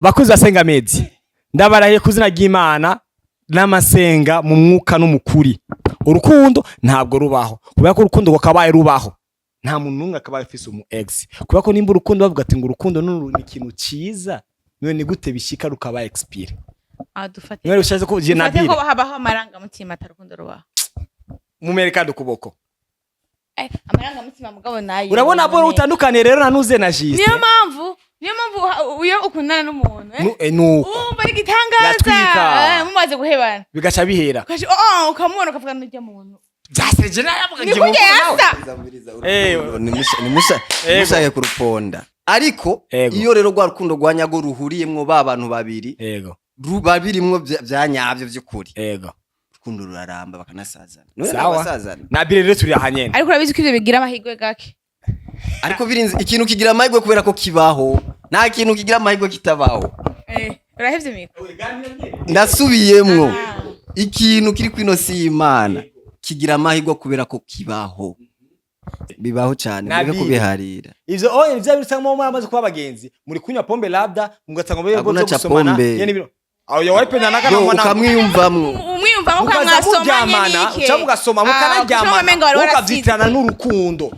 Bakuzi basenga mezi, ndabarahiye ku izina ry'Imana n'amasenga mu mwuka n'umukuri, urukundo ntabwo rubaho, kubera ko urukundo rwakabaye rubaho, nta muntu n'umwe akabaye afise umu ex. Kubera ko nimba urukundo bavuga ati ngo urukundo ni ikintu ciza, none ni gute bishika rukaba expire? Ah, dufate Mwere ushaze ko je dufate nabire ko habaho amarangamutima, atarukundo rubaho. Mumereka ukuboko. Eh, amarangamutima mugabo nayo Urabona bo utandukaniye rero na nuze na Jiste. Niyo mpamvu iyo ukundana n'umuntu, eh? Nuko Wumva ari igitangaza. Yatwika. Eh, mumaze guhebana bigaca bihera. Oh, ukamubona ukavuga n'urya muntu Byaseje naravuga. Ni kurya yasa. Nimushake kuruponda, ariko iyo rero rwa rukundo rwa nyago ruhuriyemwo ba bantu babiri, ruba birimwo vya nyavyo vy'ukuri, urukundo ruraramba bakanasazana. None Sawa. n'abasazana. Nabire rero turi aha nyene. Ariko urabizi ko ivyo bigira amahirwe gake. Ariko birinze ikintu kigira amahirwe kubera ko kibaho, nta kintu kigira amahirwe kitabaho. Eh, urahevye miko. Ndasubiyemwo. Ah. Ikintu kiri kwino si y'Imana kigira amahirwe kubera ko kibaho, bibaho cyane. Nabire. Mureke kubiharira. Ivyo oye vya bintu usanga muramaze kuba abagenzi, muri kunywa pombe, labda mugatanga ngo Hakuna byo cha gusomana. pombe. Nyene bino aho yo waripenda naka Yo na mwana ukamwiyumvamwo. Umwiyumvamo ko mukaza mwasomanye muryamana nike cyangwa mugasoma mukanaryamana, mukavyitirana n'urukundo.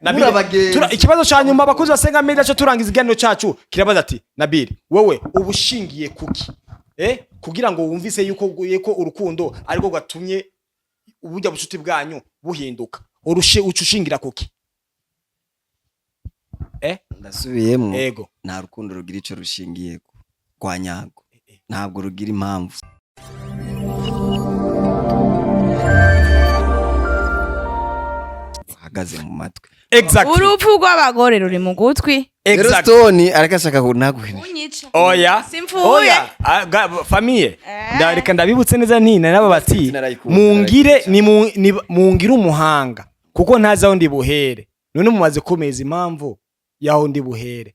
Nabire, Muri abagenzi. Ikibazo ca nyuma, abakozi basenga media, cyo turangiza ikiganiro cacu, kirabaza ati: Nabire, wewe uba ushingiye kuki, kugira ngo wumvise yuko urukundo ariko rwatumye uburyo bucuti bwanyu buhinduka? Urushe uca ushingira kuki? Ndasubiyemwo. Ego. Nta rukundo rugira ico rushingiyeko kwa nyago, ntabwo rugira impamvu. Uhagaze mu matwi. Exactly. Urupfu rw'abagore ruri mu gutwi. Rero Exactly. Stone arakashaka kunaguhina. Unyica. Oya. Simfuye. Oya. Famille, ndareka ndabibutse neza ntina naba bati Narayikunda, mungire narayikunda. ni mungire umuhanga kuko ntazi aho ndi buhere. None mumaze kumeza impamvu yaho ndi buhere,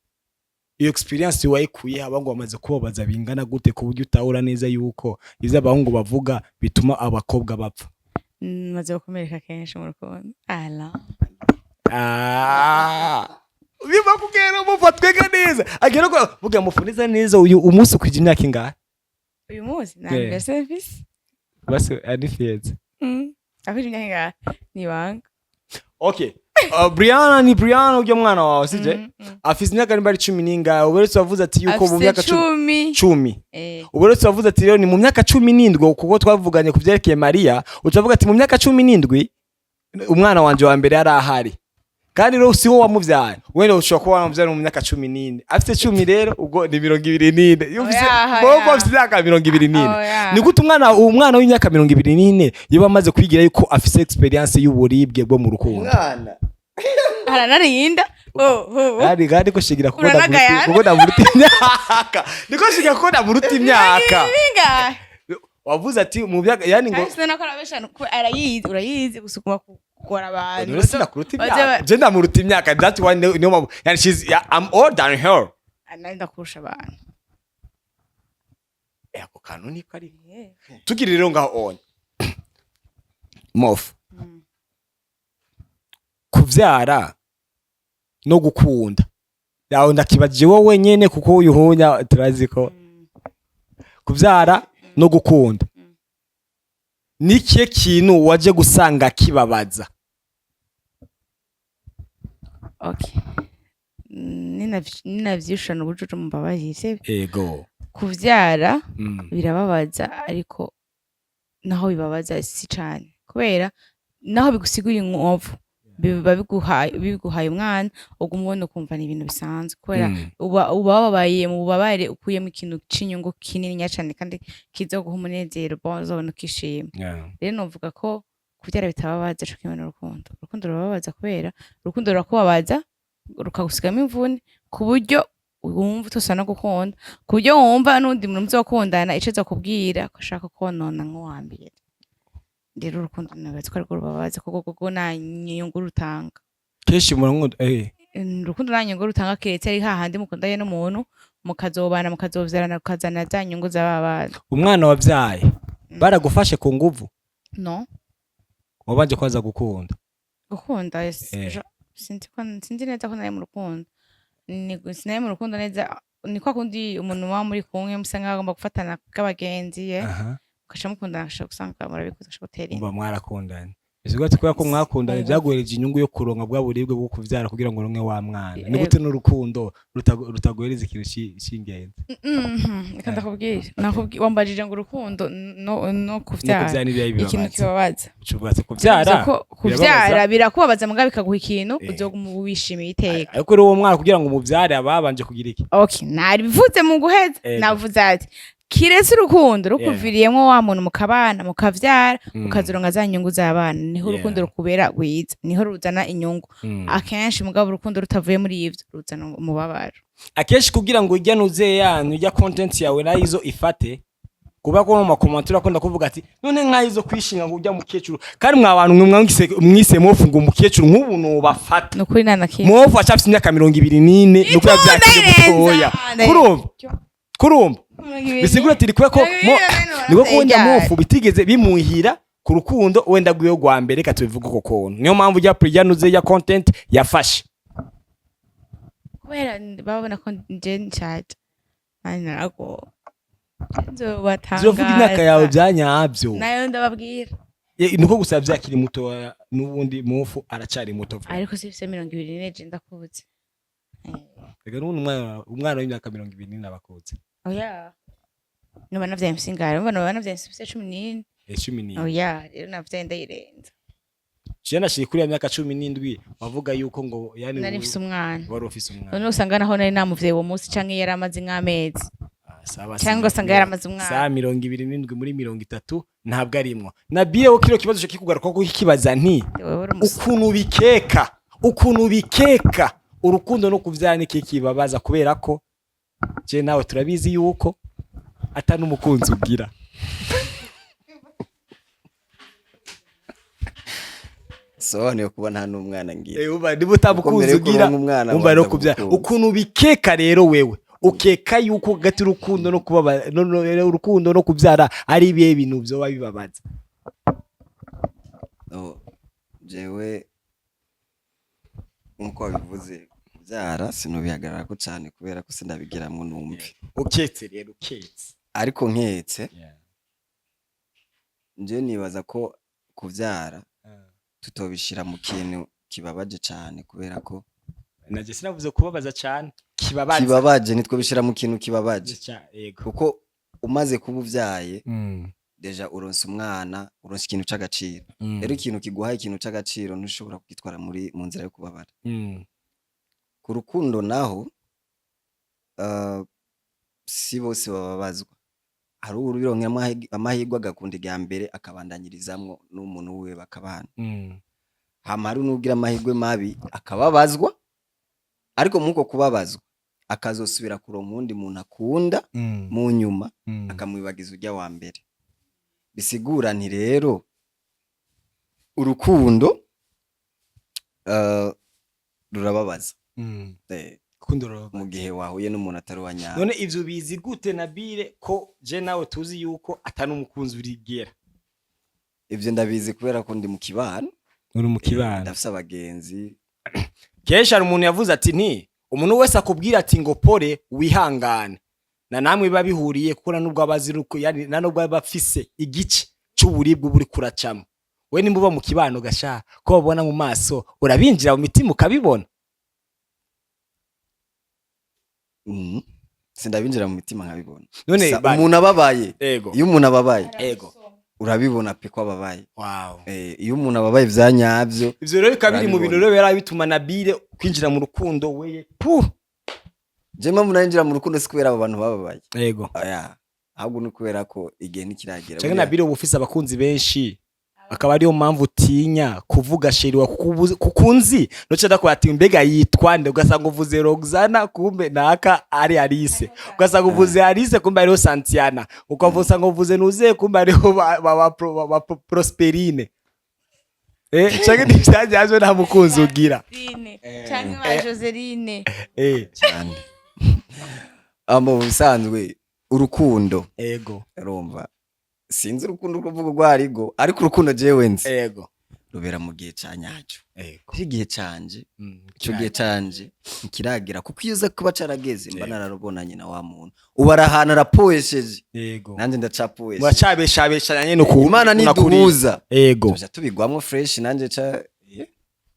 iyo experience wayikuye abahungu bamaze kubabaza bingana gute ku buryo utahura neza yuko izo abahungu bavuga bituma abakobwa bapfa? Maze gukomereka kenshi mu rukundo ala. Ah. Biva kugera mufa twega neza agera ko vuga mufuniza neza. Uyu umunsi kwija imyaka ingahe? Uyu munsi na Eh. anniversaire mfise. Basi ari fieze. Afite imyaka ingahe ni ibanga. Okay. Brianna ni Brianna ujya mwana wawe sije? Mm. Afise imyaka nimba ari 10 n'ingahe, uberetse wavuze ati yuko mu Afise myaka 10. 10. 10. Eh. Uberetse wavuze ati rero ni mu myaka 17, kuko twavuganye ku vyerekeye Mariya, ucavuga ati mu myaka 17 umwana wanje wa mbere yari ahari, kandi rero si wowe wamuvyaye, wenda ushobora kuba waramuvyaye mu myaka 14, afise 10 rero ubwo ni 24. Iyo ufise Oya, wowe oya. ufise imyaka 24, Oya. ni gute umwana w'imyaka 24 yoba amaze kwigira yuko afise experience y'uburibwe bwo mu rukundo? Umwana Aranarinda, oh. Kandi ko shigira kuko Uranagayana. kuko ndamuruta imyaka, niko shigira kuko ndamuruta imyaka. Bingahe? Wavuze ati mu myaka yani ngo Kandi sinabona ko arabeshana kuko arayizi, urayizi gusukuma kugora abantu. None sinakuruta Baze imyaka? Je ndamuruta imyaka, that's why niyo mpamvu yani she's, yeah, I'm older than her. Nari ndakurusha abantu. Ako kantu niko ari tukiri rero ngaho on mof kuvyara no gukunda yawe, ndakibajije wowe wenyene kuko uyu hunya turazi ko kuvyara no gukunda ni ikihe kintu waje gusanga kibabaza? Okay. Ninavyishana ubujuju mumbabarire. Ego. Kuvyara birababaza, ariko naho bibabaza si cane, kubera naho bigusigura inkovu biba biguhaye umwana, uguma ubona ukumva ni ibintu bisanzwe, kubera uba wababaye mu bubabare ukuyemo ikintu c'inyungu kinininya cane kandi kizoguha umunezero, bon, uzobona ukishima. Rero novuga ko kuvyara bitababaza co kimwe n'urukundo. Urukundo rurababaza kubera urukundo rurakubabaza, rukagusigamo imvune ku buryo wumva utosa no gukunda, ku buryo wumva n'undi muntu muzokundana ico azokubwira ko ashaka konona nk'uwa mbere. Rero urukundo nibaza ko arirwo rubabaza, kuko rwo nta nyungu rutanga. Kenshi murankunda. Urukundo nta nyungu rutanga, kiretse ari hahandi mukundanye n'umuntu mukazobana, mukazovyarana, rukazana za nyungu z'aba bana. Umwana wavyaye baragufashe ku nguvu? No. Wabanje kwaza gukunda? Gukunda sinzi neza ko nari mu rukundo, sinari mu rukundo neza. Ni kwa kundi umuntu muba muri kumwe musa nkaho agomba gufatana bw'abagenzi ye, ugaca mukundana, ugaca usanga murabikoze, ugaca gutera inda. Umva, mwarakundanye, bisigura ati kubera ko mwakundanye byaguhereje inyungu yo kuronka bwa buribwe bwo kuvyara kugira ngo uronke wa mwana. Ni gute n'urukundo rutaguhereza ikintu c'ingenzi? Reka ndakubwire, wambajije ngo urukundo no No kuvyara, kuvyara n'ibyayi ikintu bibabaza. kibabaza. Ucuvuga ati kuvyara Bivuze ko kuvyara birababaza. birakubabaza, mugabo bikaguha ikintu uzoguma wishimiye iteka. Ariko rero uwo mwana kugira ngo umuvyare ababanje kugira iki? Okay, naribivuze mu guheza. Navuze ati kiretse urukundo rukuviriyemwo wa muntu, mukabana, mukavyara, ukazironka za nyungu z'abana, niho urukundo rukubera rwiza, niho ruzana inyungu akenshi. Mugabo urukundo rutavuye muri ivyo ruzana umubabaro. Akenshi kugira ngo ujya nuze yanyu ujya content yawe nayo izo ifate, kuba ko mu ma commentaires urakunda kuvuga ati none nkayo izo kwishinga ngo ujya mukecuru, kandi mwa bantu mwe mwise mofu ngo umukecuru, nk'ubu nobafata. Nukuri nta na kimwe. Mofu acafise imyaka 24, nuko yavyakiriye mutoya. Kurumva bisigura ati kubera ko niko ko wenda mofu bitigeze bimuhira ku rukundo wenda rwiwe rwa mbere, reka tubivuge uko kuntu. Niyo mpamvu ujya ujya nuze ya content yafashe. Kubera babona ko nje nshaje, mani naragowe. Zirovuga imyaka yawe bya nyabyo. Nayo ndababwira. Niko gusa vyakiri mutoya, n'ubundi mofu aracari muto vuba. Ariko sifise 24, je ndakuze. Reka n'ubundi umwana w'imyaka 24 abakuze. Oya, noba navyaye mfise, noba navyaye mfise 14. 14. Oya, rero navyaye ndayirenza. Je nashiri kuri ya myaka 17 wavuga yuko ngo yani Nari mfise umwana. Wari ufise umwana. None usanga naho nari namuvyaye uwo munsi canke yari amaze nk'amezi. Ah, sawa, Cyangwa ugasanga yaramaze umwana. Saa 27 muri 30 ntabwo arimwo nabire wo kino kibazo kikugaruka ko kikibaza nti Wewe uri umusore. Ukuntu bikeka urukundo no kuvyara niki kibabaza, kubera ko je nawe turabizi yuko ata n'umukunzi ugira. Sobanuye kuba nta n'umwana ngira. Umva, niba utamukunzi Kuko mbere yuko ugira, uronka umwana umva rero abanza kubyara gukunda. Ukuntu bikeka rero, wewe ukeka yuko hagati urukundo no kubaba no, urukundo no kubyara ari ibihe bintu vyoba bibabaza? No, jewe nkuko wabivuze, kubyara sinubihagararako cyane kubera ko sindabigiramwo numve. Uketse rero, uketse. Ariko nketse, nje nibaza ko kubyara tutobishira mu kintu kibabaje cyane kubera ko Naje sinavuze kubabaza cyane, kibabaza. Kibabaje, ntitwobishira mu kintu kibabaje. Yego. Kuko umaze kuba uvyaye, déjà uronse umwana, uronse ikintu c'agaciro. Rero ikintu kiguhaye ikintu c'agaciro ntushobora kugitwara muri mu nzira yo kubabara. Ku rukundo naho, si bose bababazwa. Hari uwubironkeramwo amahirwe agakunda irya mbere, akabandanyirizamwo n'umuntu wiwe bakabana. Hama hari n'uwugira amahirwe mabi akababazwa, ariko mw'uko kubabazwa akazosubira kuronka uwundi muntu akunda mu nyuma, akamwibagiza urya wa mbere. Bisigura nti rero urukundo rurababaza. Urukundo rurababaza. Mu gihe wahuye n'umuntu atari uwa nyawe. None ivyo bizi gute Nabire, ko je nawe tuzi yuko atari umukunzi urigera? Ivyo ndabizi kubera ko ndi mu kibano. Uri mu kibano. Ndafise abagenzi. Kenshi hari umuntu yavuze ati nti umuntu wese akubwira ati ngo pole, wihangane, na namwe biba bihuriye, kuko na nubwo aba azi uko, yani na nubwo aba afise igice c'uburibwe buri kuracamo. We nimba uba mu kibano gasha, ko babona mu maso, urabinjira mu mitima ukabibona? Sindabinjira mu mitima nkabibona. None Gusa umuntu ababaye, iyo umuntu ababaye, urabibona pe ko ababaye. Iyo umuntu ababaye vya nyavyo, Ivyo rero bikaba biri mu bintu urabibona. rero biba bituma Nabire kwinjira mu rukundo weye pu. Je mpamvu narinjira mu rukundo si kubera abo bantu bababaye. Oya, ahubwo ni kubera ko igihe ntikiragera. Canke Nabire uba ufise abakunzi benshi, akaba ariyo mpamvu utinya kuvuga chéri wa kuko unzi noce ndakubwira ati mbega yitwa nde, ugasanga uvuze Roxana kumbe naka ari Alice, ugasanga uvuze Alice kumbe ariho Santiana, ukavusanga uvuze Nuze kumbe ariho ba Prosperine, canke ntivyajyajwe, nta mukunzi ugira. Canke ba Joseline. Cyane. Mu bisanzwe urukundo, urumva, sinzi urukundo uko uvuga urwo arirwo, ariko urukundo jewe nzi, Rubera mu gihe ca nyaco. Igihe canje, ico gihe canje ntikiragera, kuko iyo uza kuba carageze mba nararubonanye na wa muntu. Ubu arahantu arapoesheje, nanjye ndacapoesheje. Muracabeshabeshanya nyene ukuntu. Imana niduhuza, tuja tubigwamwo fresh, nanje ca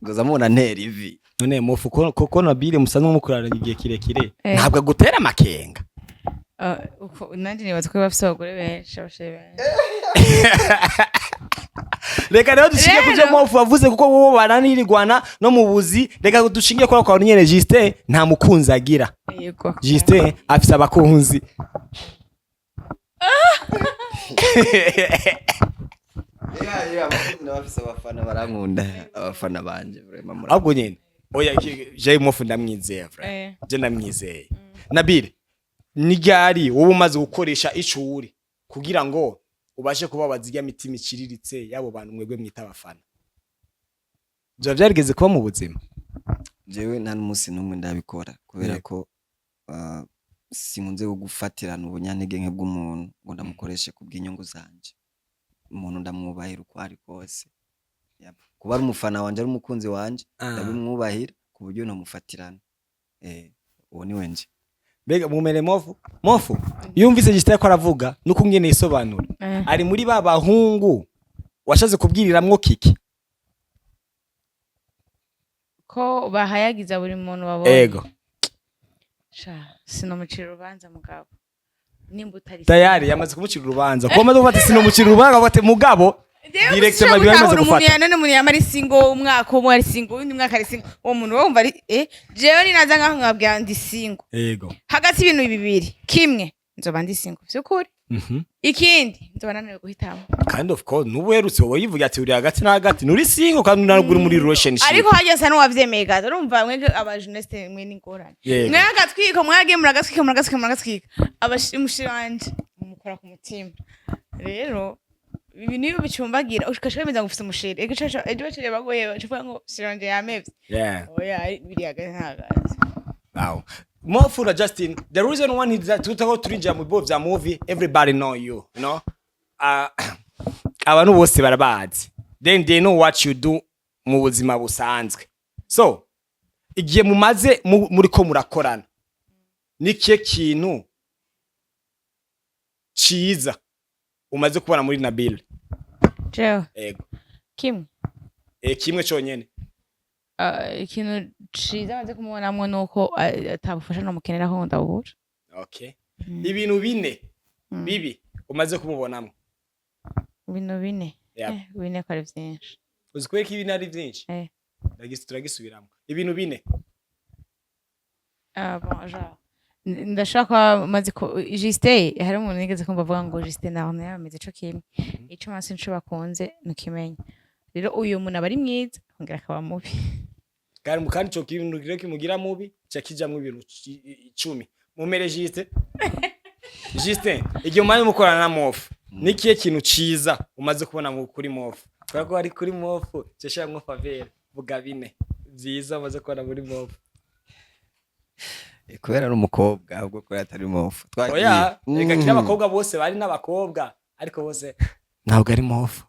ngoza mubona ntera ivi. None Mofu, ko Nabile musanzwe mukorana igihe kirekire, ntabwo agutera amakenga? Nanjye nibaza ko bafise abagore benshi, abasore benshi. Reka rero dushingiye ku byo Mofu wavuze, kuko wowe baranirigwana no mu buzi. Reka dushingiye kuri ako nyene. Justin nta mukunzi agira. Justin afise abakunzi. Yeah, abakunzi n'abafise abafana barankunda, abafana banje vraiment Ahubwo nyene oya, je Mofu ndamwizeye vrai. Je ndamwizeye. Nabile, ni ryari wowe umaze gukoresha ico uri kugira ngo ubashe kubabaza irya mitima iciriritse y'abo bantu mwebwe mwita abafana? Vyoba vyarigeze kuba mu buzima? Jewe nta n'umunsi n'umwe ndabikora, kubera ko sinkunze gufatirana ubunyantege nke bw'umuntu ngo ndamukoreshe ku bw'inyungu zanje. Umuntu ndamwubahira uko ari kose. Yep. Kuba ari umufana wanje, ari umukunzi wanje, ndabimwubahira ku buryo ntomufatirana. Uwo ni wenje. Mbega mumere Mofu, Mofu yumvise Justin ko aravuga nuko ngene yisobanura, ari muri ba bahungu washatse kubwiriramwo kiki? Ko bahayagiza buri muntu babonye. Ego. Sha, sinomucira urubanza, mugabo nimba utari Tayari yamaze kumucira urubanza, kuko amaze gufata sinomucira urubanza bate mugabo directement biba bimaze umuntu gufata. Yanone umuntu yama ari single, umwaka umwe ari single, uwundi mwaka ari single, uwo muntu wowe wumva ari jewe ninaza ngaho nkabwira ndi single, hagati y'ibintu bibiri, kimwe nzoba ndi single vy'ukuri, ikindi nzoba nananiwe guhitamo. Kandi of course nubu uherutse wowe yivuga ati uri hagati na hagati, nturi single kandi ntabwo uri muri relationship. Ariko hajya asa n'uwavyemeye gato. Urumva mwebwe aba journaliste mwe n'ingorane. Mwe agatwiko mwagiye muragatwika, muragatwika, muragatwika, umushiri wanje mumukora ku mutima. Rero ibi niyo bicumbagira, ushikasha wemeza ngo ufise umushiri, ejo ejo baciriye bagoye bacuvuga ngo umushiri wanje yamevye. Oya, biri hagati na hagati. Wow. Mofu na Justin, the reason one is that tutako turinjira mu bibo vya movie, everybody know you, you know? Abantu bose barabazi. Then they know what you do mu buzima busanzwe. So, igihe mumaze muriko murakorana, ni kihe kintu ciza umaze kubona muri Nabil? Jewe? Ego. Kimwe? Kimwe conyene. Ikintu ciza maze kumubonamwo nuko atabufasha nomukeneraho ngo ndabubura. Okay. Ibintu bine bibi umaze kumubonamwo. Ibintu bine? Yep. Bine ko ari vyinshi. Uzi kubera ko ibintu ari vyinshi? Eh. Turagisubiramwo. Ibintu bine. Ah, bon, genre ndashaka kuba maze ko Justin, hari umuntu nigeze kumva avuga ngo Justin na Ornella bameze co kimwe, ico maso nico bakunze ntukimenya. Rero uyu muntu aba ari mwiza akongera akaba mubi. Kandi ico kintu rero kimugira mubi ca kijamwo ibintu 10. Mumere Justin. Justin, igihe umaze mukorana na Mofu, ni kihe kintu ciza umaze kubona kuri Mofu? Kubera ko ari kuri Mofu, ca shiramwo faveur. Vuga bine vyiza umaze kubona muri Mofu. Kubera ari umukobwa, ahubwo kubera atari Mofu. Twagiye. Oya, reka kiri abakobwa bose bari n'abakobwa, ariko bose ntabwo ari Mofu.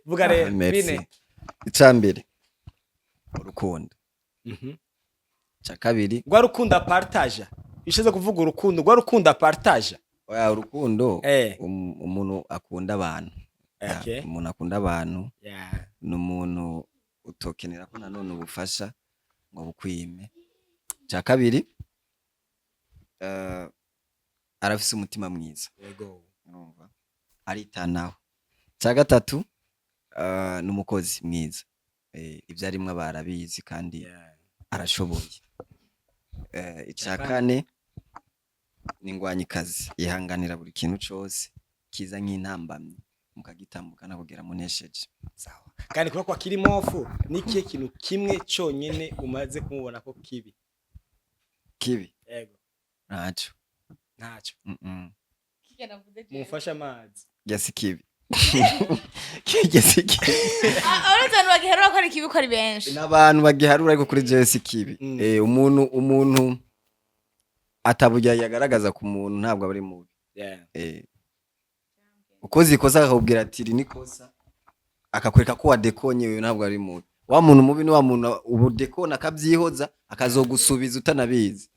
Vuga rero. Merci. Bine. Icambere, urukundo. Ica kabiri, Rwa rukundo apartaja. Ishize kuvuga urukundo, rwa rukundo apartaja. Oya, urukundo, umuntu akunda abantu. Umuntu akunda abantu ni umuntu utokenera ko nanone ubufasha ngo bukwime. Icya kabiri, arafise umutima mwiza. Urumva aritanaho. Icya gatatu, ni umukozi mwiza. Ibyo arimwo aba arabizi kandi arashoboye. Icya kane, ni ingwanyikazi, yihanganira buri kintu cose kiza nk'intambamyi, mukagitambukana kugera munesheje. Sawa. Kandi kuba kwa kiri Mofu, ni ikihe kintu kimwe cyonyine umaze kumubona ko kibi? Kibi? Yego. Ntaco. Ntacyo. Mumufashe amazi. Kirya si kibi, kirya si kibi. Uretse abantu bagiharura ko ari kibi, ko ari benshi. N'abantu bagiharura, ariko kuri jewe si kibi. Umuntu ataburya yagaragaza ku muntu ntabwo aba ari mubi. Ukoze ikosa akakubwira ati iri ni kosa. Akakwereka ko wadekonye, wewe ntabwo ari mubi. Wa muntu mubi ni wa muntu ubudekona akabyihoza, akazogusubiza utanabizi.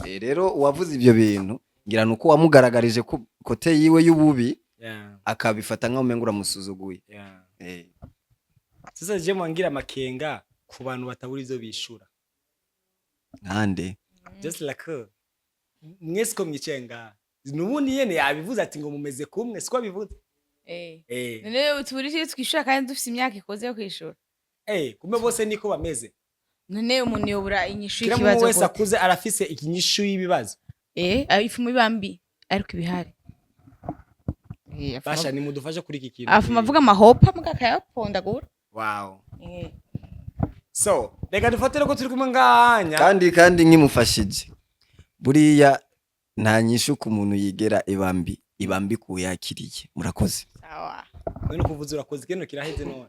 Rero uwavuze ivyo bintu, ngira nuko wamugaragarije ko côté yiwe y'ububi, akabifata nkaho umenga uramusuzuguye. Sasa je mwangira amakenga ku bantu batabura ivyo bishura. Nkande? Just like her. Mwese ko mwicaye ngaha, nubundi nyene yabivuze ati ngo mumeze kumwe, siko abivuze? Eh. Eh. None tubura twishura kandi dufise imyaka ikoze yo kwishura? Eh, kumbe bose niko bameze. None umuntu yobura inyishu Kila muntu y'ikibazo wese gute? akuze arafise ikinyishu y'ibibazo. Eh, ifumu iba mbi ariko ibihari. Eh, Basha, nimudufashe kuri iki kintu. Afuma avuga amahopa muga akayapondagura. Wow. Eh. So reka dufatire ko turi kumwe ngahanya. Kandi nkimufashije, buriya nta nyishu ku muntu yigera iba mbi, iba mbi kuyakiriye. Murakoze. Sawa. None kuvuza urakoze, ikintu kiraheze none.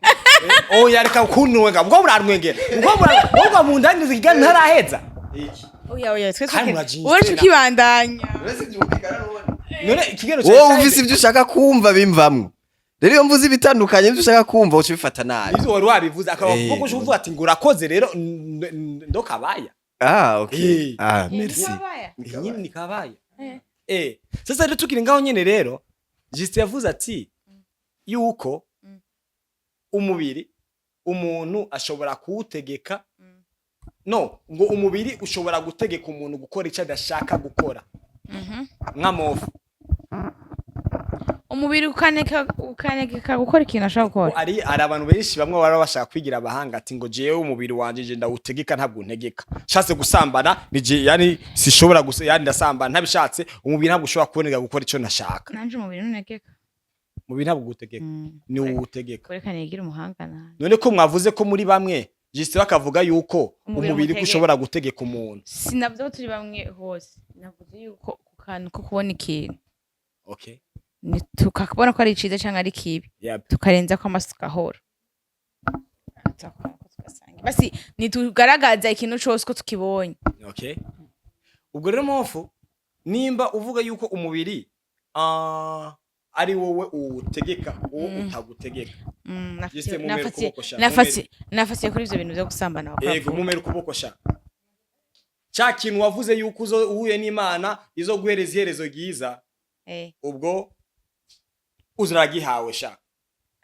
Oya, reka kunwenga ubwo burarwengera, ubwo mu ndani ikiganiro ntaraheza. Oya, oya, twe Kandi murajinjira. wowe tukibandanya. None ikiganiro Wowe ufise ibyo ushaka kumva bimvamwo. Rero iyo mvuze ibitandukanye ibyo ushaka kumva, uca ubifata nabi. Ivyo wari wabivuze akaba kuko uvuga ati ngo urakoze rero ndo kabaya. Ah, okay. Eh. Ah, merci. Nyine ni kabaya. Eh, sasa rero tukiri ngaho nyene rero, Justin yavuze ati yuko umubiri umuntu ashobora kuwutegeka, no ngo umubiri ushobora gutegeka umuntu gukora icyo adashaka gukora, nk'amofu. Umubiri ukaneka gukora ikintu ashaka gukora. Ari abantu benshi bamwe baba bashaka kwigira abahanga, ati ngo jewe umubiri wanje je ndawutegeka, ntabwo untegeka. Shatse gusambana nije, yani sishobora gusa, yani ndasambana ntabishatse. Umubiri ntabwo ushobora kuboneka gukora icyo nashaka. Nanje umubiri ntunegeka. Umubiri ntabwo ugutegeka, ni uwutegeka. Kureka nigira umuhanga nanje. None ko mwavuze ko muri bamwe, Justin bakavuga yuko umubiri umubiri ko umutegeka. ushobora gutegeka umuntu. Sinavuze ko turi bamwe hose, navuze yuko ku kantu ko kubona ikintu, ni tukakubona ko ari ciza canke ari kibi, tukarenza ko amaso tugahora. Basi ntitugaragaza ikintu cose ko tukibonye. Okay, ubwo rero mofu, nimba uvuga yuko umubiri ari wowe uwutegeka, uwo utagutegeka. Justin, mumere ukuboko sha, Nafatiye kuri ivyo bintu vyo gusambana bakora. Yego, mumere ukuboko sha. Cya kintu wavuze yuko uzo uhuye n'Imana izo guhereza iherezo ryiza, ubwo uzuragihawe sha.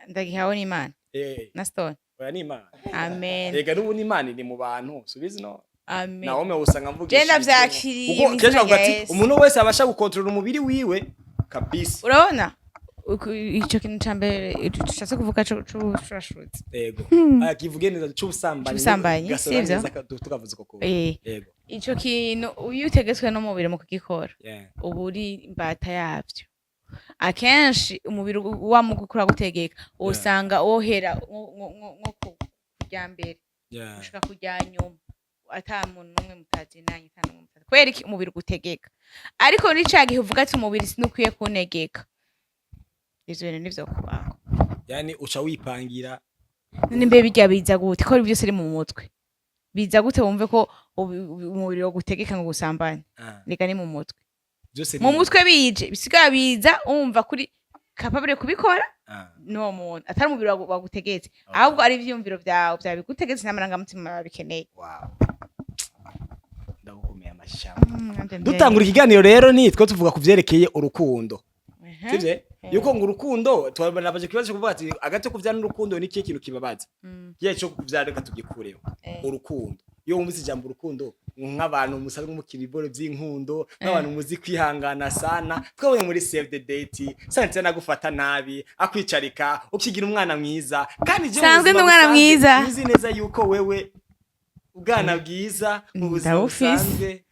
Ndagihawe n'Imana. Eh. Na Stone. Oya, n'Imana. Amen. Ega n'ubu n'Imana iri mu bantu, subizi no Amen. Naome usanga mvugisha. Je ndavyakiriye Kuko mu kenshi izina bavuga rya ati Yesu. umuntu wese abasha gukontorora umubiri wiwe kabisa. Urabona ico kintu ca mbere dushatse kuvuga c'ubushurashuzi. Yego, aya kivuge neza, c'ubusambanyi. C'ubusambanyi, Gasora sivyo? neza tukavuza uko kuntu. Yego. Ico kintu iyo utegetswe n'umubiri mu kugikora, uba uri imbata yavyo. Akenshi umubiri wa mu gukura gutegeka, usanga wohera nko kurya mbere gushika kurya nyuma ata muntu n'umwe mutazinanye, ata n'umwe mutazi. Kubera iki? Umubiri ugutegeka. Ariko muri ca gihe uvuga ati umubiri sinukwiye kuntegeka, ivyo bintu nivyo kubaho. Yani uca wipangira. None mbe bijya biza gute ko byose ari mu mutwe? Biza gute wumve ko umubiri wo gutegeka ngo gusambane? Reka, ni mu mutwe. Byose mu ni mutwe bije bisigaye biza wumva kuri capable kubikora n'uwo muntu atari umubiri wagutegetse, ahubwo ari ivyiyumviro vyawe vyabigutegetse n'amarangamutima babikeneye. Wow, ndagukomeye amashamba. Dutangura ikiganiro rero nitwe tuvuga ku vyerekeye urukundo, sivyo? Yuko ngo urukundo twabanabaje kibazo kuvuga ati agati kuvyara n'urukundo ni ikihe kintu kibabaza? Kiye cyo kuvyara reka tugikureho. Urukundo, iyo wumvise ijambo urukundo, nk'abantu musanzwe mukina ibiboro by'inkundo, nk'abantu muzi kwihangana sana, twabonye muri save the date sanitse nagufata nabi, akwicarika, ukigira umwana mwiza, kandi je mu Sanzwe buzima ndi umwana busanzwe, mwiza. uzi neza yuko wewe ubwana bwiza mu buzima Ndabufise. busanzwe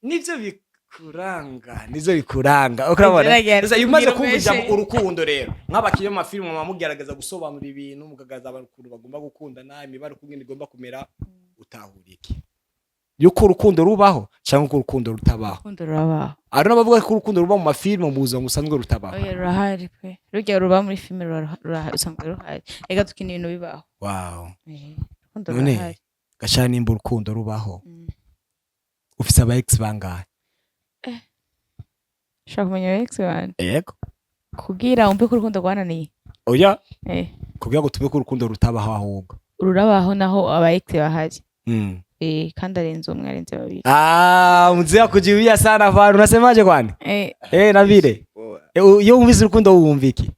nivyo bikuranga, nivyo bikuranga. Urabona? Gerageza Sasa iyo umaze kugira kumva ijambo ubeshe. urukundo rero, nk'abakinnyi b'amafilmu muba mugerageza gusobanura ibintu, mukagaragaza abantu ukuntu bagomba gukundana, imibare ukuntu igomba kumera, utahura iki? Yuko urukundo rubaho cyangwa ko urukundo rutabaho? Urukundo rurabaho. Hari n'abavuga ko urukundo ruba mu mafilmu, mu buzima busanzwe rutabaho. Oya, rurahari pe. Rujya ruba muri filime, usanga ruhari. Reka dukina ibintu bibaho. Wow. Urukundo None rurahari. gashana, nimba urukundo rubaho, ufise aba ex bangahe? Ushaka kumenya ex wanje? Yego. Kugira wumve ko urukundo rwananiye. Oya. Kugira ngo tube ko urukundo rutabaho ahubwo. Rurabaho naho aba ex bahari. Kandi arenze umwe, arenze babiri. Ah, mzee akujiwia sana faru, unasemaje kwani? Eh, na vile. Iyo wumvise urukundo wumva iki?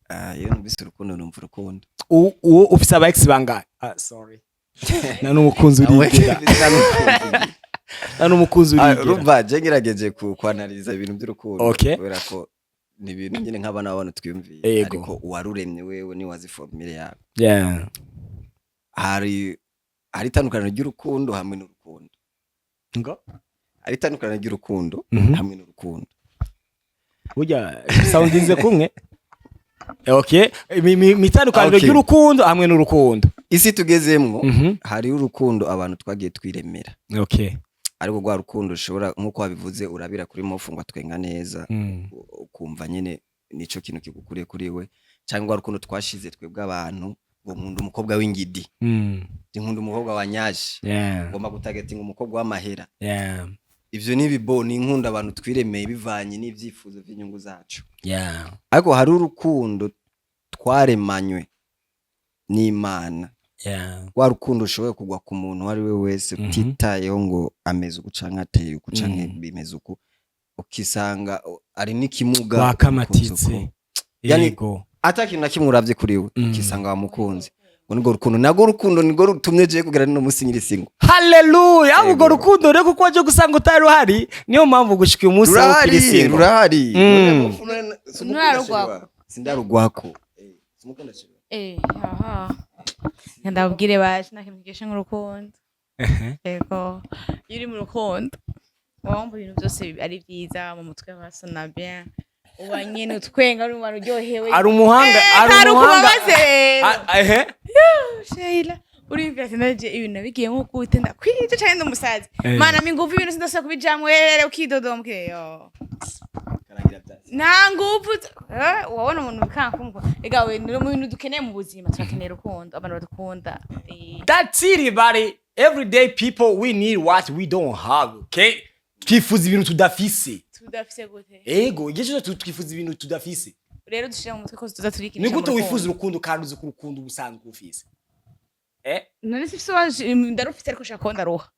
Ah, iyo numvise urukundo numva urukundo. Ufise aba ex bangahe? Ah, sorry, nta n'umukunzi urigira, nta n'umukunzi Ah, urigira. Urumva je ngerageje kwanaliza ibintu by'urukundo, kubera ko ni ibintu nyine nk'abana b'abantu twiyumviye, ariko uwaruremye wewe ni wazi formule yawe. Hari itandukaniro ry'urukundo hamwe n'urukundo. Ngo? Hari itandukaniro ry'urukundo hamwe n'urukundo. Burya soundinze kumwe. Okay, mitandukaniro ry'urukundo hamwe n'urukundo. Isi tugezemwo, hari urukundo abantu twagiye twiremera, ariko rwa rukundo ushobora, nk'uko wabivuze, urabira kuri mofu ngo atwenga neza, ukumva nyine nico kintu kigukuriye kuri we, cyangwa rwa rukundo twashize twebwe abantu ngo nkunda umukobwa w'ingidi, nkunda umukobwa wa nyaje, ngomba gutagetinga umukobwa w'amahera. Ivyo ni ibibo, ni inkunda abantu twiremeye bivanye n'ivyifuzo vy'inyungu zacu. Ariko hari urukundo twaremanywe n'Imana, rwa rukundo ushoboye kugwa ku muntu uwo ari we wese, utitayeho ngo ameze uku canke ateye uku canke bimeze uku, ukisanga ari n'ikimuga wakamatitse. umukunzi uko. Yani, ata kintu na kimwe uravye kuri we, ukisanga wamukunze. Ngo nirwo rukundo, nagwo rukundo nirwo rutumye jewe kugera nino musi nkiri single. Haleluya! Yego. Urwo rukundo rero, kuko waje gusanga utari ruhari, niyo mpamvu gushika uyu munsi aho Rurahari. ukiri single. Rurahari. Nturarugwako. Sindarugwako. Simukunda chéri. Aha, ndababwire baje, nta kintu kiryoshe nk'urukundo. Yego, iyo uri mu rukundo uba wumva ibintu byose ari byiza mu mutwe, hasa bien, uba nyene utwenga, uri umuntu uryohewe. Ari umuhanga, ari hari umuhanga. ukubabaze rero. Ah, ehe. Sheila, uriyumvira ati naje ibintu nabigiyemo gute, ndakwije canke ndi umusazi? Mana, mi nguvu, ibintu sindasubira kubijamwo rero, ukidodoma yo. Karangira byase. Nta nguvu wabona umuntu bikankumva. Ega we, ni mu bintu dukeneye mu buzima, turakeneye urukundo, abantu badukunda. That's it, buddy. Everyday people, we need what we don't have, okay? Twifuza ibintu tudafise. Tudafise gute? Ego, igihe cyose twifuza ibintu tudafise. Rero dushira mu mutwe ko tuza Ni turikinisha gute mu wifuza rukundo. urukundo kandi uzi ko urukundo ubusanzwe ufise? None sifise waje ndarufise, ariko shaka ko ndaruha,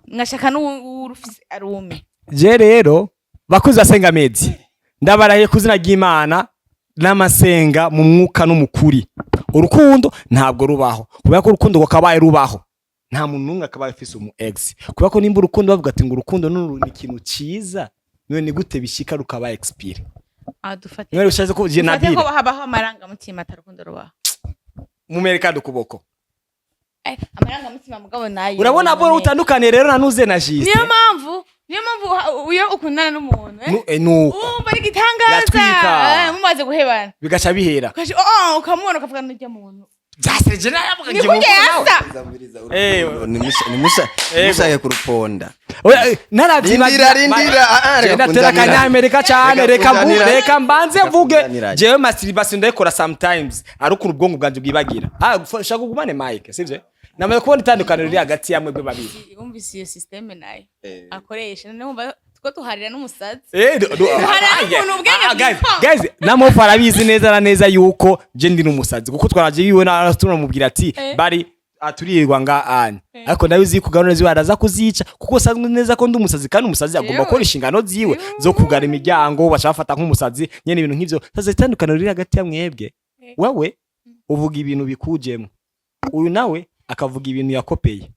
nkashaka n'uwurufise arume. Je rero, bakuzi basenga mezi, ndabarahiye ku izina ry'Imana n'amasenga mu mwuka n'umukuri, urukundo ntabwo rubaho, kubera ko urukundo rwakabaye rubaho nta muntu n'umwe akabaye afise umu ex, kubera ko nimba urukundo bavuga ati ngo urukundo ni ikintu ciza, none ni gute bishika rukaba expire? Ah, dufate None ushatse ko je dufate nabire ko habaho amarangamutima, atarukundo rubaho. Mumereka ukuboko. Amarangamutima mugabo nayo Urabona bo utandukaniye rero na nuze na Juste. Niyo mpamvu iyo ukundana n'umuntu, Nuko wumva ari igitangaza. Yatwika. Mumaze guhebana bigaca bihera. Oh, ukamubona ukavuga nurya muntu Byaseje naravuga. Ni kurya yasa. Nimushake kuruponda. Oya, naravyibagira. Rindira, rindira, ah, ah, reka Genda tera kunzanira. akanyamerika cane. Reka Reka kunzanira. reka mbanze Reka mvuge. kunzanira. Jewe masturbation ndayikora sometimes, ari ukuntu ubwonko bwanje bwibagira. Ah, shaka ugumane mic, sivyo? Namaze kubona itandukaniro riri hagati ya mwebwe babiri. Wumvise iyo système nayo akoresha, none wumva two tuharira n'umusazi. Hari Ah, ukuntu ubwenge guys, bwikanga. guys, namofu arabizi neza na neza yuko je ndi n'umusazi, kuko twaraje yiwe na tunamubwira ati bari aturirwa nga anya, ariko ndabizi yuko gahunda ziwe araza kuzica, kuko sanzwe neza ko ndi umusazi, kandi umusazi agomba Yewe. gukora inshingano ziwe zo kugara imiryango, baca bafata nk'umusazi nyene, ibintu nk'ivyo. Sasa itandukaniro riri hagati ya mwebwe, wewe uvuga ibintu bikujemwo, uyu nawe akavuga ibintu yakopeye.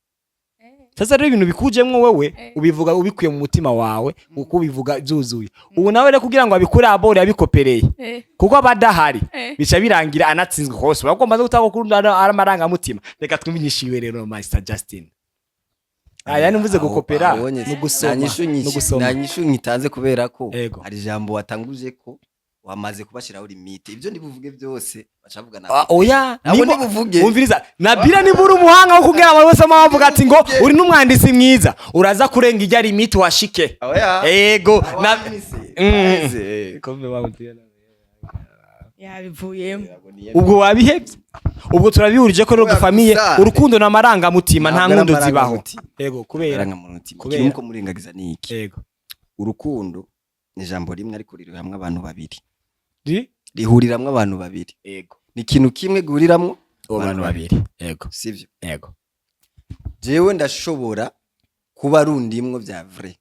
Sasa rero ibintu bikujemwo wewe ubivuga ubikuye mu mutima wawe, uko ubivuga byuzuye. Ubu nawe rero kugira ngo abikure abore yabikopereye, kuko aba adahari, bica birangira anatsinzwe hose. Uragomba gutanga kuri ari amarangamutima. Reka twumve inyishu rero, Master Justin. Aya nimvuze gukopera no gusoma, no gusoma. Nta nyishu nyitanze kubera ko hari ijambo watanguje ko wamaze kubashyiraho limite, ibyo ndibuvuge byose bacavuga na Ah, oya. Ntabwo ndibuvuge. Umviriza Nabira, niba uri umuhanga wo kubwira abantu bose bavuga ati ngo uri n'umwanditsi mwiza, uraza kurenga ijya limite washike. Oya. Ego na Wahise. Yabivuyemo. Ubwo wabihebye, ubwo turabihurije ko rero Oya, gufamiye gusa. urukundo n'amarangamutima, nta Ntabwo ari nkundo zibaho. amarangamutima. Ego, kubera Amarangamutima. Kubera. Ikintu muko murengagiza ni iki? Ego. Urukundo ni ijambo rimwe, ariko riri hamwe abantu babiri. Ri? Rihuriramwo abantu babiri. Ni ikintu kimwe gihuriramwo Abo bantu babiri, ego. Sivyo? Ego. Jewe ndashobora kuba rundimwo vya vrai,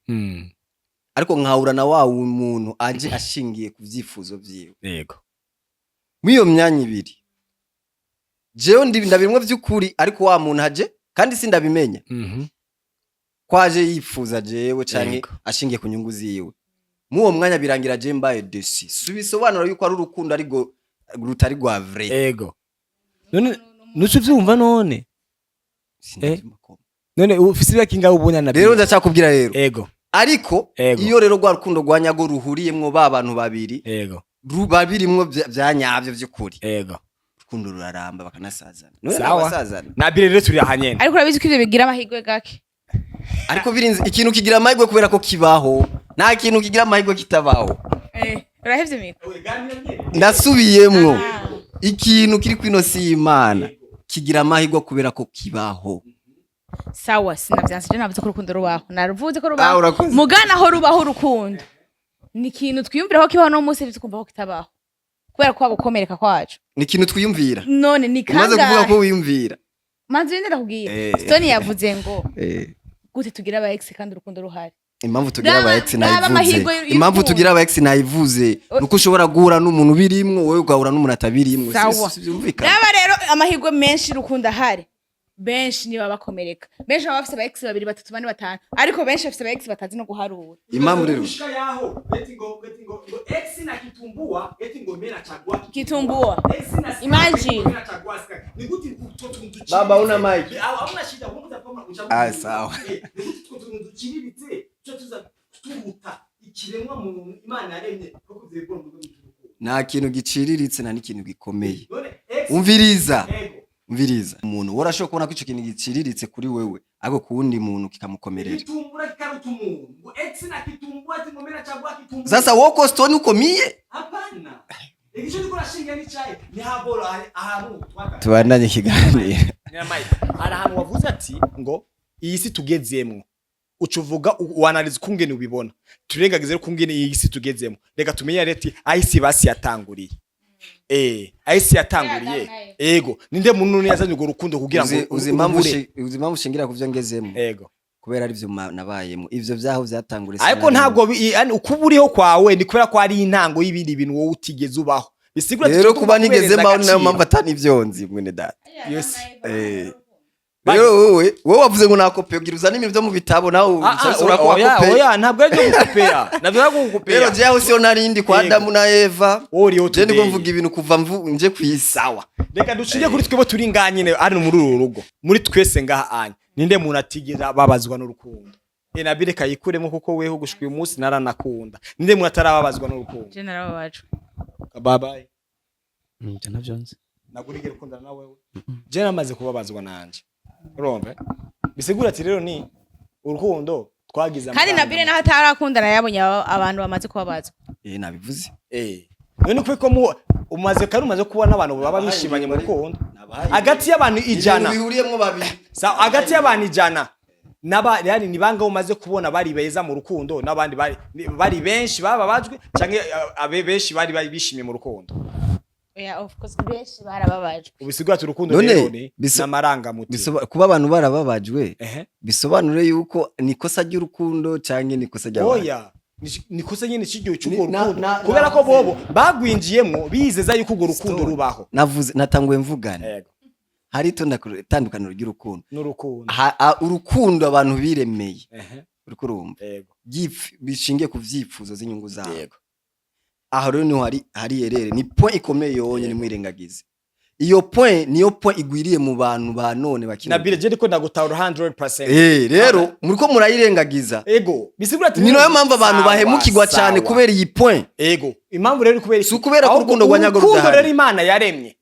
ariko nkahura na wa muntu aje ashingiye ku vyifuzo vyiwe. Mw'iyo myanya ibiri, jewe ndabirimwo vy'ukuri, ariko wa muntu aje kandi sindabimenya ko aje yifuza jewe canke ashingiye ku nyungu ziwe. Mw'uwo mwanya birangira je mbaye déçu. Si bisobanura yuko ari urukundo ariko rutari rwa vrai. Ego, none nuco uvyumva none? Sinavyumva ko. None ufise imyaka ingahe ubona na Rero ndacakubwira rero, ariko iyo rero rwa rukundo rwa nyago ruhuriyemwo ba bantu babiri, ruba birimwo vya nyavyo vy'ukuri, urukundo ruraramba bakanasazana. None Sawa. n'abasazana. Nabire rero turi aha nyene. Ariko urabizi ko ivyo bigira amahirwe gake. Ariko birinze ikintu kigira amahirwe kubera ko kibaho. Nta kintu kigira amahirwe kitabaho. Urahevye miko. Ndasubiyemwo, ikintu kiri kwino si y'Imana kigira amahirwe kubera ko kibaho. Sawa, sinavyanse. Je navuze ko urukundo rubaho, naruvuze ko Ah, rubaho. urakoze. Mugana aho rubaho, urukundo ni ikintu twiyumvira ko kibaho, no munsi tukumva ko kitabaho kubera ko gukomereka kwacu. Ni ikintu twiyumvira. None ni Umaze kuvuga ko kangahe? wiyumvira. Manzi wende, ndakubwira. Stone yavuze ngo gute tugira aba ex kandi urukundo ruhari? Impamvu tugira aba ex Raba nayivuze. amahirwe y'urukundo. Impamvu tugira aba ex nayivuze, nuko ushobora guhura n'umuntu birimwo, wowe ugahura n'umuntu atabirimwo. Sawa. Si byumvikana? Raba rero, amahirwe menshi y'urukundo ahari, benshi niba bakomereka, benshi baba bafise aba ex babiri, batatu, bane, batanu, ariko benshi bafise aba ex batazi no guharura. Impamvu rero Gushika yaho eti ngo ex na kitumbua, eti ngo mimi nachagua. Kitumbua. Ex na Imagine. mimi nachagua sika ni kuti utwo tuntu duciriritse. Baba, una mic? Ah, hauna shida, wewe kama uchaguzi. Ah, sawa. Ni kuti utwo tuntu duciriritse cyo tuza turuta ikiremwa muntu Imana yaremye kuko vyegura mu rwego. Nta kintu giciriritse, nta n'ikintu gikomeye. None ex Umviriza. Ego. Umviriza, umuntu wowe urashobora kubona ko ico kintu giciriritse kuri wewe, ariko ku wundi muntu kikamukomerera. Kitumbura kikaruta umuntu, ngo ex na kitumbua, ati ngo mimi nachagua kitumbua. Sasa woko Stone ukomiye. Hapana, igico ndiko nashinga ni chai ni haboro ahantu twaka. Tubandanye ikiganiro. Hari ahantu wavuze ati ngo iyi si tugezemwo, uca uvuga wanaliza ukungene ubibona. Turengagize rero ukungene iyi si tugezemo, reka tumenye rero ati aho isi basi yatanguriye, aho isi yatanguriye. Ego, ninde muntu yazanye urwo rukundo kugira ngo Uzi impamvu urubure? Uzi impamvu ushingira ku vyo ngezemo? Ego. Kubera arivyo nabayemo. Ivyo vyaho vyatanguriye Ariko ntabwo yani uko uba uriho kwawe ni kubera ko ari intango y'ibindi bintu wowe utigeze ubaho, bisigura Rero tugomba kuba nigeze kubereza mbaho, niyo agaciro. mpamvu atani ivyo nzi, mwene data. Yes. Rero wowe wavuze ngo nakopeye, ugira uzane ibintu vyo mu bitabo nawe. Ah, ah, ushobora kuba oya, wakopeye. oya, ntabwo ari byo gukopera, ntabwo ari gukopera. Rero jewe siyo narindi kwa Yego. Adamu na Eva. Wowe uriho Je ndiko today. mvuga ibintu kuva nje kwisi. Sawa, reka dushige kuri twebwe turi ngaha nyine hano muri uru rugo, muri twese ngaha anya, ninde muntu atigera babazwa n'urukundo? Nabi reka yikuremo kuko weho gushika uyu munsi naranakunda. Ninde muntu atarababazwa n'urukundo? Je narababajwe. Bye bye. Ivyo navyo nzi. Nagurigera ukundana na wewe, je namaze kubabazwa nanje, urumva bisigura ati rero ni urukundo twagize Kandi amafaranga. Nabire naho atarakundana yabonye abantu bamaze kubabazwa. Nabivuze. None kuko mu umaze kandi umaze kubona abantu baba bishimanye mu rukundo hagati y'abantu 100. Ibintu bihuriyemwo babiri. Hagati y'abantu 100 naba yani ni bangahe umaze kubona bari beza mu rukundo n'abandi bari benshi bababajwe, canke abe benshi bari bishimye mu rukundo? Oya, of course benshi barababajwe. Ubisigura ati urukundo None, rero ni n'amarangamutima. Kuba abantu barababajwe bisobanure yuko ni ikosa ry'urukundo canke ni ikosa ry'abantu? Oya, ni kosa nyene c'igihe cy'urwo rukundo, na- kubera ko bobo bagwinjiyemwo bizeza yuko urwo rukundo Stone. rubaho. Navuze, natanguye mvugana, hari itandukaniro ry'urukundo. N'urukundo. Urukundo abantu biremeye, uriko urumva, bishingiye ku vyifuzo z'inyungu zabo. Aho rero niho hari erreur, ni point ikomeye yonyene, nimwirengagize iyo point, niyo point igwiriye mu bantu ba none bakina. Nabire, je ndiko ndagutahura 100%. Rero muriko murayirengagiza. Ego, bisigura ati Ni nayo mpamvu abantu sawa, bahemukirwa cyane sawa. kubera iyi point. Ego, impamvu rero kubera iki? Si ukubera ko Ahubwo urukundo rwa nyago urukundo rudahari. rero Imana yaremye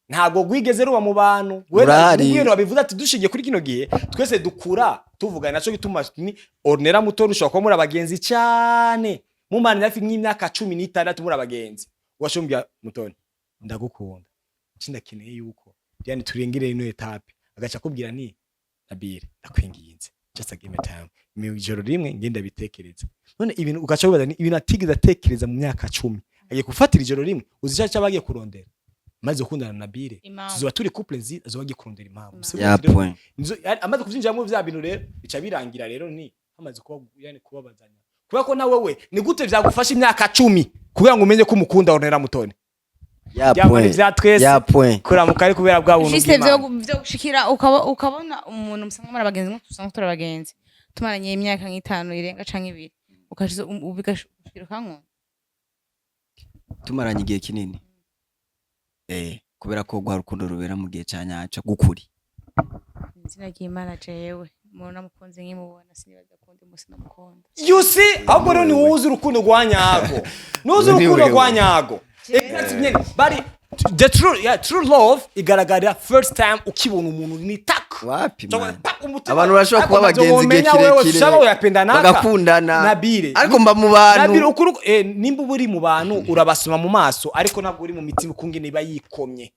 ntabwo rwigeze ruba mu bantu. Rurahari. Rwera babivuze ati dushingiye kuri kino gihe twese dukura tuvugana, naco gituma ni Ornella Mutoni ushobora kuba muri abagenzi cyane, mumana hafi nk'imyaka 16 muri abagenzi, ugashumbya Mutoni ndagukunda, cindakeneye yuko yani turengere ino étape, agaca akubwira ni Nabire ndakwinginze, just give me time, mu ijoro rimwe ngenda bitekereza. None ibintu ugaca wibaza ni ibintu atigeze atekereza mu myaka 10. Agiye gufatira ijoro rimwe. Uzi icyo cyaba agiye kurondera? Maze gukundana na Nabire, Impamvu. tuzoba turi couple nziza, azoba agiye kurondera impamvu. Si Ya rero, point. Amaze kuvyinjiramo vya bintu rero, bica birangira rero ni hamaze kuba, yani kubabazanya, kubera ko nawe we ni gute vyagufasha imyaka 10 kugira ngo umenye ko umukunda Ornella Mutoni? Ya Byaba point. vya twese. Ya point. Kuramuka ari kubera bwa buntu Juste vyo bw'Imana. vyo gushikira ukabona umuntu musanga muri abagenzi, nko usanga turi abagenzi tumaranye imyaka nk'itanu irenga canke ibiri, ukashiza ubigashikira ukankunda. Tumaranye igihe kinini, kubera ko rwa rukundo rubera mu gihe ca nyaco gukuri. Izina ry'Imana, jewe umuntu namukunze nkimubona, sinibaza kundi musi namukunda. You see, ahubwo rero ni wowe uzi urukundo rwa nyago, nuzi Ni urukundo wewe. rwa nyago. Exactly, nyene bari the true, yeah, true love igaragarira first time ukibona umuntu ni tak. Wapi, Cyangwa man. tak, umutima. Abantu barashobora Ariko kuba navyo abagenzi igihe womenya wewe, kirekire, ushaka uyapenda naka. bagakundana. Nabire. Ariko mba mu Nabire, bantu. ukuri nimba uba uri mu bantu urabasoma mu maso, ariko ntabwo uri mu mitima ukungene iba yikomye.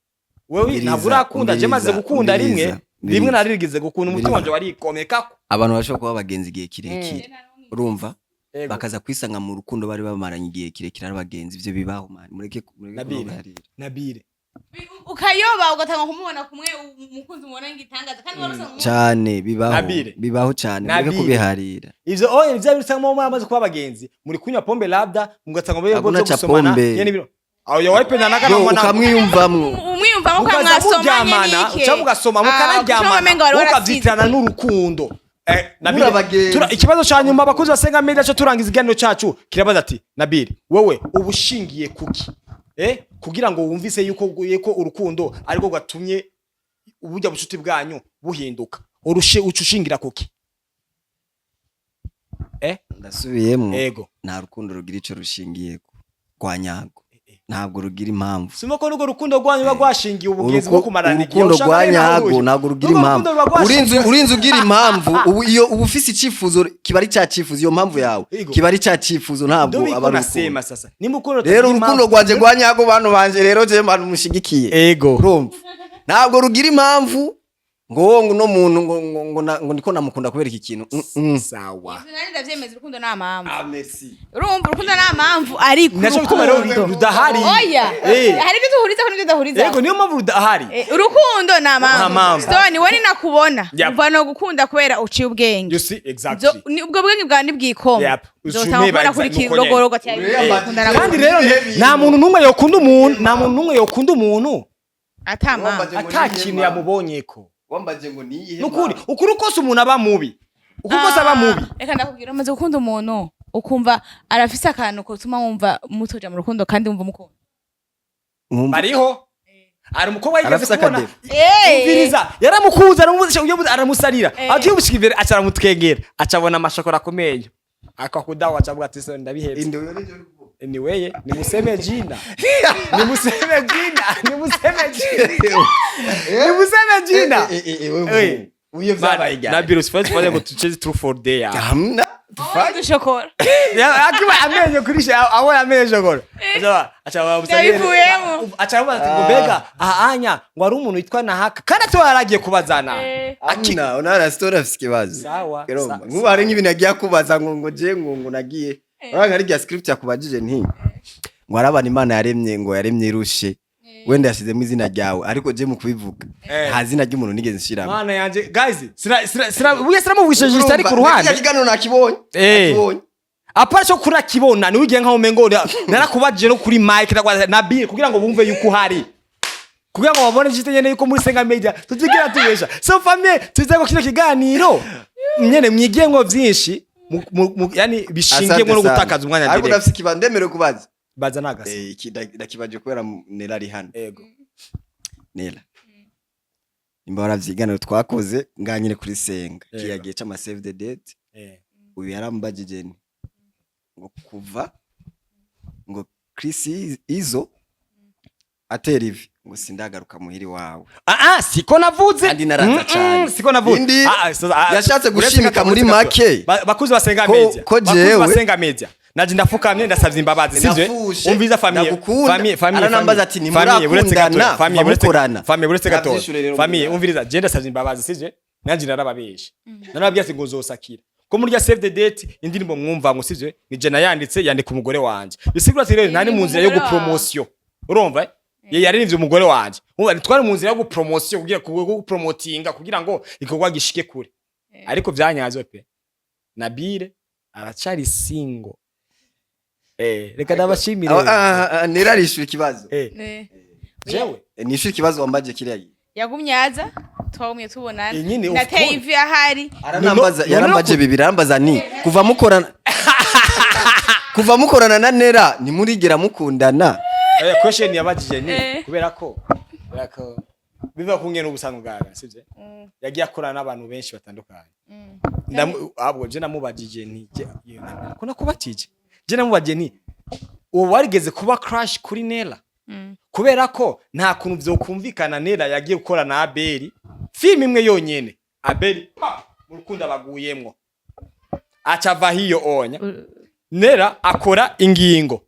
Wewe Umviriza, ntabwo urakunda, je maze umviriza, gukunda rimwe. umviriza, Rimwe umviriza. narigeze gukunda, umutima Umviriza. wanje warikomye kako. Abantu bashobora kuba abagenzi igihe kirekire, urumva, Ego. bakaza kwisanga mu rukundo bari bamaranye igihe kirekire ari abagenzi. Ivyo bibaho, man, mureke mureke Nabire. kubaharira. Nabire. Ukayoba, ugatanga kumubona kumwe umukunzi umubona nk'igitangaza kandi wari usanzwe umubona. Cane bibaho. Nabire. Bibaho cane, mureke Nabire. kubiharira. Ivyo oye vya bintu usanga muba kuba abagenzi, muri kunywa pombe, labda mugatanga mu Hakuna byo cha gusomana. pombe. Nyene bino aho yo wayipenda naka Yo, na ukamwiyumvamwo. Umwiyumvamo ko mukaza mwasomanye muryamana n'ike. cyangwa mugasoma, Ah, mukanaryamana, umengo wari warasize. mukavyitirana n'urukundo. Nabire, Muri abagenzi. Ikibazo ca nyuma abakozi basenga media cyo turangiza ikiganiro cacu kirabaza ati: Nabire, wewe uba ushingiye kuki kugira ngo wumvise yuko urukundo ariko rwatumye uburya bucuti bwanyu buhinduka? Urushe uca ushingira kuki? Ndasubiyemwo. Ego. Nta rukundo rugira ico rushingiyeko rwa nyago, ntabwo rugira impamvu. Simo ko n'urwo rukundo rwanyu ruba rwashingiye ubugenzi bwo kumarana igihe. Urukundo Ushaka rwa rero nawe nyago uruhe. ntabwo rugira N'urwo impamvu. rukundo ruba rwashingiye. Urinze ugira impamvu, ubu iyo uba ufise icifuzo kiba ari cya cyifuzo, iyo mpamvu yawe Ego. kiba ari cya cyifuzo, ntabwo Ndio biko aba ari nasema urukundo. sasa nimba urukundo Rero rutagira urukundo impamvu. rwanje rwa nyago, bantu banje, rero je bantu mushigikiye, Ego. urumva, ntabwo rugira impamvu ngo uno muntu ngo ndiko namukunda kubera iki kintu. Sawa. Ivyo nari ndavyemeza, urukundo nta mpamvu. Ah, merci. Urumva, urukundo nta mpamvu, ariko Naco gituma rero urukundo rudahari. Oya, hari ibyo duhurizaho n'ibyo tudahurizaho. Ego, niyo mpamvu rudahari. Urukundo nta Nta mpamvu. mpamvu. Stone, we ninakubona, Yep. umva no gukunda kubera uciye ubwenge. You see, exactly. Ubwo bwenge bwawe nibwikoma. Yep. Nzotanga Ucume kubona kuri nuko nyene. kirogorogo cyawe. Kandi rero nta muntu n'umwe yokunda umuntu, nta muntu n'umwe yokunda umuntu Ata mpamvu. ata kintu yamubonyeko. Wambaje ngo niyihe? Nukuri, ukuri kose umuntu aba mubi, ukuri kose aba mubi. Reka ndakubwira, umaze gukunda umuntu ukumva arafise akantu kotuma wumva mutoja mu rukundo kandi wumva umukunda. Bariho hari umukobwa yigeze Arafise kubona. akadebe. Umviriza, yaramukunze, aramusarira, agiye gushika imbere aca aramutwengera, aca abona amashokora ku menyo, akakudawa, aca avuga ati: "So ndabihebye." Ni weye, nimuseme jina, nimuseme jina, nimuseme jina, nimuseme jina. Uyo vyabaye ryari? Nabiro, usifanye ngo tucheze truth or dare. Hamna. Dushokora. Akiba amenyo kurisha, abona amenyo shokora, acha. Yabivuyemo. Acha abaza ati ngo mbega aha anya ngo ari umuntu witwa Nahaka, kandi atiwe yaragiye kubazana. Amna, unara story afise ikibazo. Sawa. Urumva, nk'ubu hari nk'ibintu yagiye akubaza ngo je ngo nagiye, urabona nka rya script yakubajije nti ngo hari abantu Imana yaremye, ngo yaremye irushe, wenda yashizemo izina ryawe, ariko je mu kubivuga nta zina ry'umuntu nigeze nshiramo. Mana yanje, guys, sira sira sira ubuye siramuvugisha juste ari ku ruhande. Kiriya kiganiro nakibonye. Nakibonye. Apara cyo kurakibona ni ugiye nkaho umengo narakubajije no kuri mic na Bill kugira ngo bumve yuko uhari, kugira ngo babone juste nyene yuko muri Senga Media tuzigira tubesha. So famille, tuze ko kino kiganiro nyene mwigiyemwo vyinshi yani bishingiyemwo no Asante sana. gutakaza umwanya Ariko direct. ndafise ikibazo, ndemerewe kubaza? Baza nagasa. Iki ndakibaje kubera Nela ari hano. Ego. Nela, nimba waravyiganiro twakoze ngaha nyene kuri Senga, Yego. kiriya gihe c'ama save the date, uyu yarambajije nti ngo kuva ngo Chris Izo atera ivi ngo sindagaruka muhiri wawe. Ah ah, siko navuze. Kandi naraza cane. Siko navuze. Indi Ah, ah, sasa, ah, yashatse uretse gushimika gato, muri uretse gato. make. Bakuzi basenga Ko- media, ko bakuzi jewe- basenga media, naje ndafukamye, ndasavye imbabazi, sivyo? Ndafushe, Umviza famille, ndagukunda. famille, famille. Aranambaza Famille, ati, famille, uretse gato, "Ntimurakundana, famille, uretse mukorana." famille, uretse gato. Navyishure rero Famille, muri umviriza, je ndasavye imbabazi, sivyo? Nanje narababeshe, narababwiye ati ngo nzosakira. Ko muri rya save the date, indirimbo mwumva ngo sivyo, ni je nayanditse, yandika umugore wanje. Bisigura ati rero nani mu nzira yo Umugore wawe. Gupromotion, urumva, eh? Ye yaririmbye umugore wanje. Umva, twari mu nzira yo gupromotion, kugira gupromotinga, kugira ngo igikorwa gishike kure. Ariko vyanyazwe pe, Nabire aracari single. Reka ndabashimire. Nerarishyura ikibazo. Jewe Nishyura ikibazo wambaje kiriya gihe. Yagumye aza, twagumye tubonana. Nyine, of Nateye course. ivi ahari. Aranambaza. No, Yarambaje bibiri, arambaza ni kuva mukorana na Nera ntimurigera mukundana. Question yabajije ni kubera ko biva ku ngene ubusanzwe bwawe, sivyo, yagiye akorana n'abantu benshi batandukanye. Ahubwo je namubajije nti ko nakubajije, je namubajije nti uwo warigeze kuba crush kuri Nera, kubera ko nta kuntu vyokumvikana. Nera yagiye gukora na Abeli filime imwe yonyene, Abeli pa mu rukundo abaguyemwo, aca ava hiyo onya. Nera akora ingingo,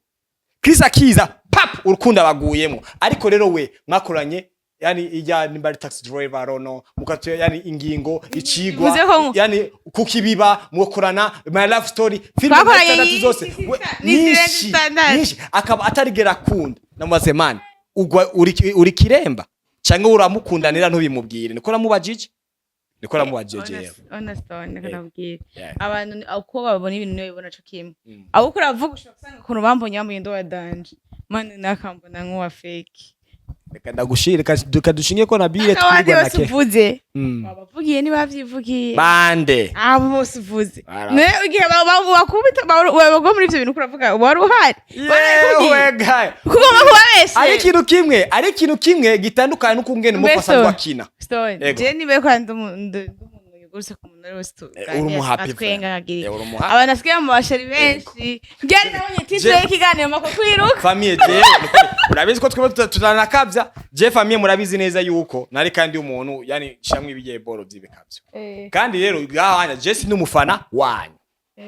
Chris akiza, pap, urukundo abaguyemwo. Ariko rero we mwakoranye, yani ijya nimba ari Taxi Driver rono mukatu, yani ingingo icigwa, Bivuze ko yani kukibiba mukorana My Life Story, filime Twakoranye zitandatu nyinshi, zose ni zirenze nyinshi zitandatu. Nyinshi, akaba atarigera akunda. Namubaze man, ugwa uri kiremba canke uramukundanira ntubimubwire? Niko namubajije jewe. Honestly, reka ndabwire. Abantu uko babona ibintu niyo bibona co kimwe. Abo uko uravuga, ushobora gusanga ukuntu bambonye, bambonye ndo wa danger man, nakambona nk'uwa fake. Reka ndagushire, reka dushinge ko Nabire Abandi twirwa na bose ke uvuze wabavugiye ntibavyivugiye. Bande? Abo bose uvuze. Ne igihe bakubita bagwa muri ivyo bintu uravuga, wari uhari? Yewe gaye. Kugomba kubabeshe. Ari ikintu kimwe gitandukanye n'ukungene umuko Mbese asanzwe akina. Stone, Ego. je niba ko ndi umuntu yugurutse ku muntu wese. Uri umuhappy Atwenga akagira uri umuhappy. abantu basigaye mu bashari benshi. Njye nabonye titre y'ikiganiro mako kwiruka. Famille, jewe urabizi ko twebwe tutanakavya. Je famille, murabizi neza yuko nari kandi umuntu, yani shamwe ibigiye boro vy'ibikavyo. Kandi rero gahanya, je si n'umufana wanyu,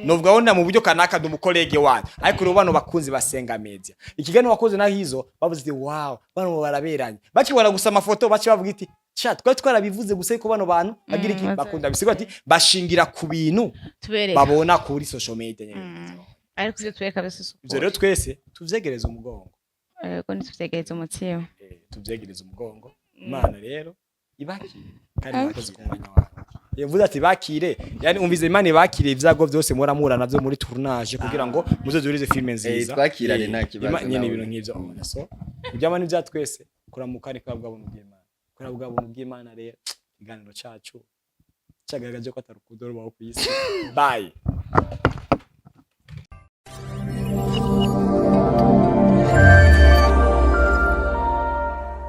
novuga wenda mu buryo kanaka ndi umucollègue wanyu, ariko rero bano bakunzi basenga media, ikiganiro wakoze na hizo, bavuze ati wow, bano baraberanye. Bakibona gusa amafoto baci bavuga iti cha twari twarabivuze gusa, ariko bano bantu bagira iki, bakunda bisigwa ati bashingira ku bintu tubereka babona kuri social media nyene. Ariko ivyo tubereka byose si Ivyo rero twese tuvyegereze umugongo. Yego, ntituvyegereze umutima. Tuvyegereze umugongo. Imana rero ibakire kandi murakoze ku mwanya wawe. Yavuze ati bakire, yani umvize, Imana ibakire ibyago byose muramura navyo muri tournage kugira ngo muzozurize filme nziza. Twakirane, nta kibazo Nyene nawe. ibintu nk'ivyo. Oh, so ibyama ni bya twese kuramuka ni kwa bwa buntu bw'Imana, kuri bwa buntu bw'Imana. Rero ikiganiro cacu cyagaragaje ko atari urukundo rubaho ku isi. Bye.